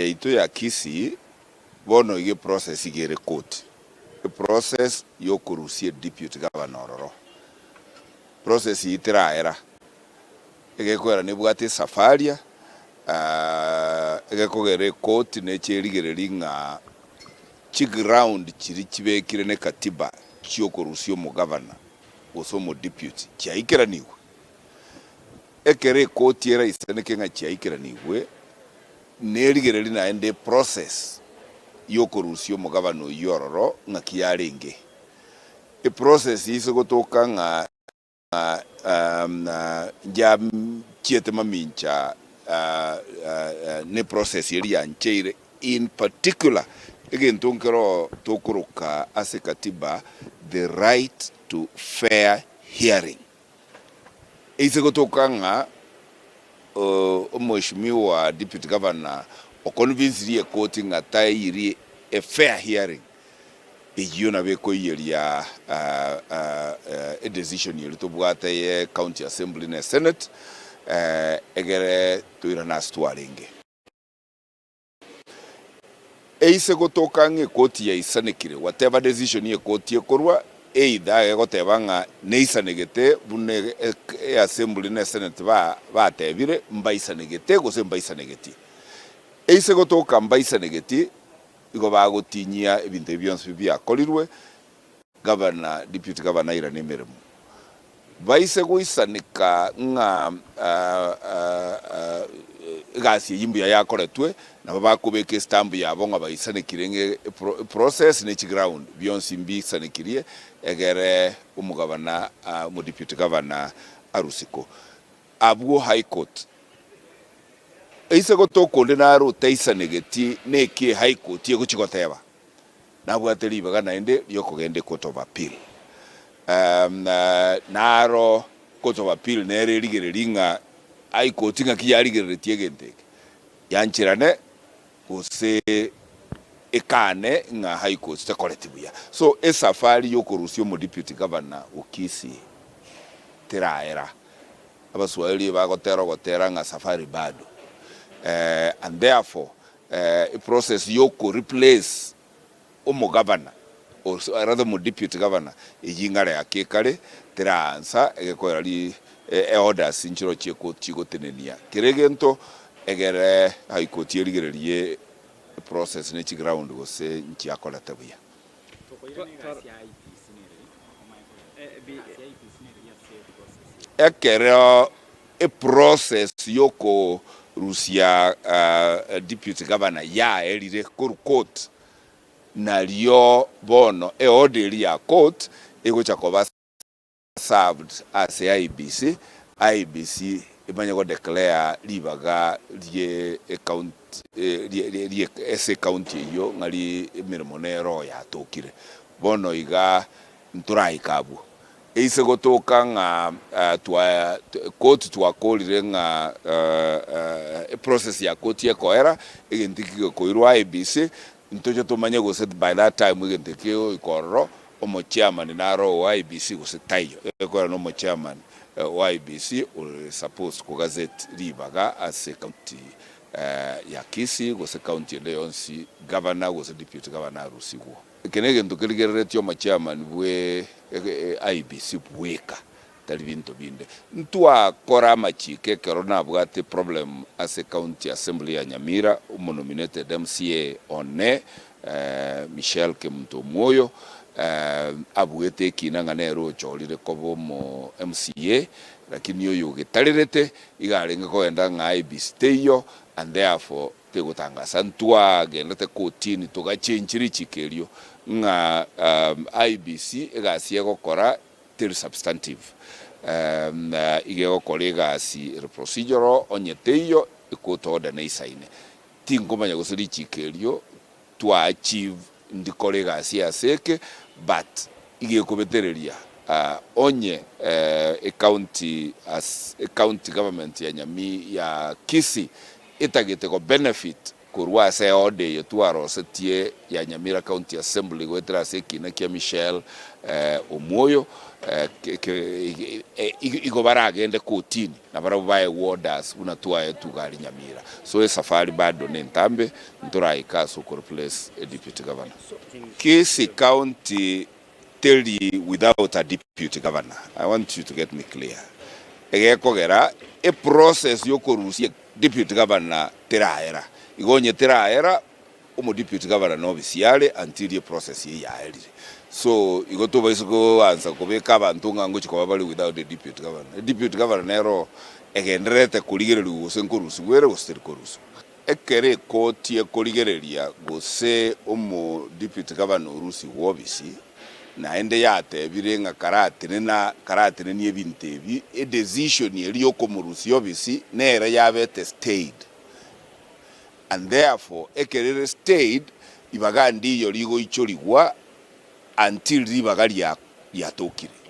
yaito ya Kisii bono iga eprocess iga ere court, eprocess yokorusia eduputy governor ororo. Process eyio teraera, egekoera nebwate esafaria, egekogera ekoti neche erigereria ng'a chiground chiria chibekire ne katiba chiokorusia omogavana gose omodeputy chiaikeranigwe. Ekero ekoti eraisaneke ng'a chiaikeranigwe, nerigereria naende eprocess yokorusia omogavana oyio ororo ng'aki yarenge. Eprocess ise gotoka ng'a nchiachiete mamincha ne process eria yancheire in particular egento nkero tokoroka ase katiba the right to fair hearing. Eise gotoka ng'a omweshimiwa deputy governor oconvinsirie ekoti ng'a taeiri a fair hearing, Eyio nabo ekoiyeria edecision eria tobwate ye county assembly ne senate egere toirane ase twarenge. Eise gotoka ng'a ekoti yaisanekire whatever decision ekoti ekorwa either egoteba ng'a neisanegete buna eassembly ne senate batebire mbaisanegete gose mbaisanegeti. Eise gotoka mbaisanegeti Igo bagotinyia ebinto ebi bionsi biakorirwe, gavana, deputy governor airane emeremo. Baise goisaneka ng'a egasi eyio mbuya yakoretwe, nabo bakobeka estamp yabo ng'a baisanekire ng'a eprocess ne chiground bionsi mbisanekirie egere omogavana, omodeputy governor arusiko. Abwo High Court. Eise gotoka onde nare otaisanegeti neki High Court egochia goteba, nabwate ribaga naende riokogenda ecourt of appeal. Naro court of appeal nere erigererie ng'a High Court ng'aki yarigereretie egento eke, yancherane gose ekane ng'a High Court tekoreti buya. So esafari yokorusia omodeputy governor o Kisii teraera. Abaswahili bagotera ogotera ng'a safari bado and therefore eprocess yoko replace omogavana or rather omodeputy governor eyio ing'are ake ekare teraansa egekoera ri eorders nchiro chigotenenia kera egento egere High Court erigererie eprocess ne chiground gose nchiakorete buya. Ekero eprocess yokorusia deputy governor yaerire korwa court, nario bono eorder eria ya court egocha koba served ase IEBC, IEBC emanye go declare ribaga rie ecounty rie ase ecounty eyio ng'a emeremo nero yatokire. Bono iga ntoraika abwo. Eise gotoka ng'a twa court twakorire ng'a eprocess ya court ekoera, egento eki gekoirwa IEBC, ntoche tomanye gose by that time egento eki kegoika ororo, omochairman naro o IEBC gose taiyo. Egekorera na omochairman o IEBC ore supposed kogazette ribaga ase ecounty ya Kisii gose county ende yonsi governor gose deputy governor arusigwo. Eke negento kerigereretie omochairman bwe IEBC bweka tari binto binde. Ntwakora amachiko ekero nabwate problem ase county assembly ya Nyamira omonominated MCA one Michelle Kemunto Omwoyo abuete ekina ng'a nere ochorire koba omo MCA lakini oyo ogetarerete iga arenge kogenda ng'a IEBC teiyo and therefore tegotangasa. Ntwagendete kotini togachenchi richiko erio ng'a IEBC egasi egokora teri substantive iga egokora egasi ere procedural onye teiyo ecourt order neisaine. Tinkomanya gose richiko erio twa achieve ndikore egasi ase eke but iga ekobetereria onye ecounty as ecounty government ya Nyamira ya Kisii etagete go benefit. Korwa ase eorder eye twarosetie ya Nyamira County Assembly goetera ase ekina kia Michelle Omwoyo, igo baragende kotini na barabwo baegwe orders buna twaetwe iga aria Nyamira. So esafari bado nentambe ntoraike ase oko replace deputy governor. Kisii County teri without a deputy governor, I want you to get me clear. Egekogera eprocess yokorusia deputy governor teraera. Igo onye teraera, omo deputy governor nobisi are until eprocess eye yaerire. So igo tobaisa koansa kobeka abanto ng'a ngochia koba bare without a deputy governor. Deputy governor nero egendererete korigereriwa gose nkorusigwa ere gose teri korusigwa. Ekero ekoti ekorigereria gose omo deputy governor orusigwe obisi, naende yatebire ng'a karatenena karatenenie ebinto ebi, edecision eria yokomorusia obisi nere yabete stayed. And therefore ekero ere stayed, ribaga ndiyo rigoichorigwa until ribaga riatokire.